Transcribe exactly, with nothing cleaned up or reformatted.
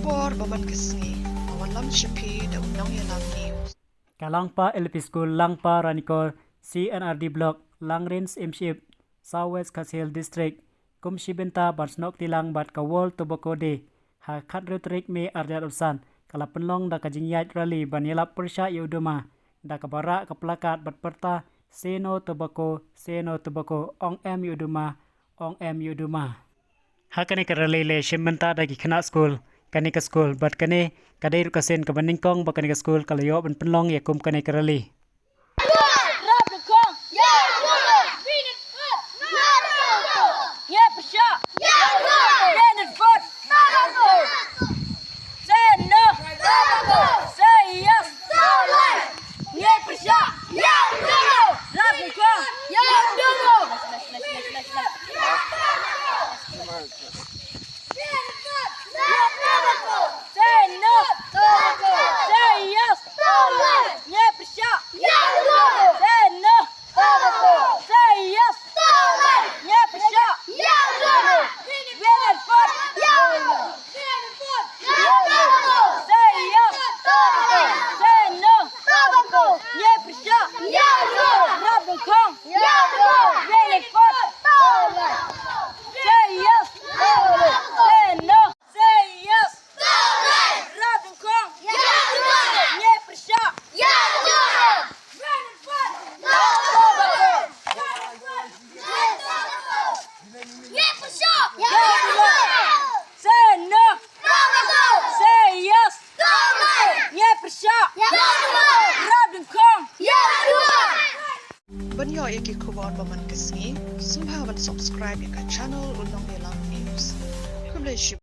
Por ba man ka sngi, ka wallam sha phi da u Nongïalam News. Ka Langpa L P School, Langpa Ranikor, C and R D Block, Langrin Syiemship, South West Khasi Hills District, kum shi bynta ban snoh kti lang bad ka World Tobacco Day, ha khathynriew tarik May arhajar arphew san, ka la pynlong da ka jingïaid rally ban ïalap pyrshah ïa u duma, da kaba rah ka plakat bad pyrta, "Say no tobacco, say no tobacco, ong em ïa u duma, ong em ïa u duma." Ha kane ka rally la shim bynta da ki khynnah skul kane ka skul, bad kane ka dei ruh ka sien kaba nyngkong ba kane ka skul ka la ïoh ban pynlong ïa kum kane ka rally. Say no. Say yes. Ngi pyrshah. Rap nyngkong. Say no. Say yes. Ngi pyrshah. Say no. Say yes. Ngi pyrshah. Win and vote. Say yes. Say no. Ngi pyrshah. Rap nyngkong. Win and vote. Say yes. Say no. Say yes. Rap nyngkong. Ngi pyrshah. Win and vote. Say no. Say yes. Ngi pyrshah. Rap nyngkong. Ban ïoh ïa ki khubor ba man ka sngi, sngewbha ban subscribe ïa ka channel U Nongïalam News. Khublei shibun.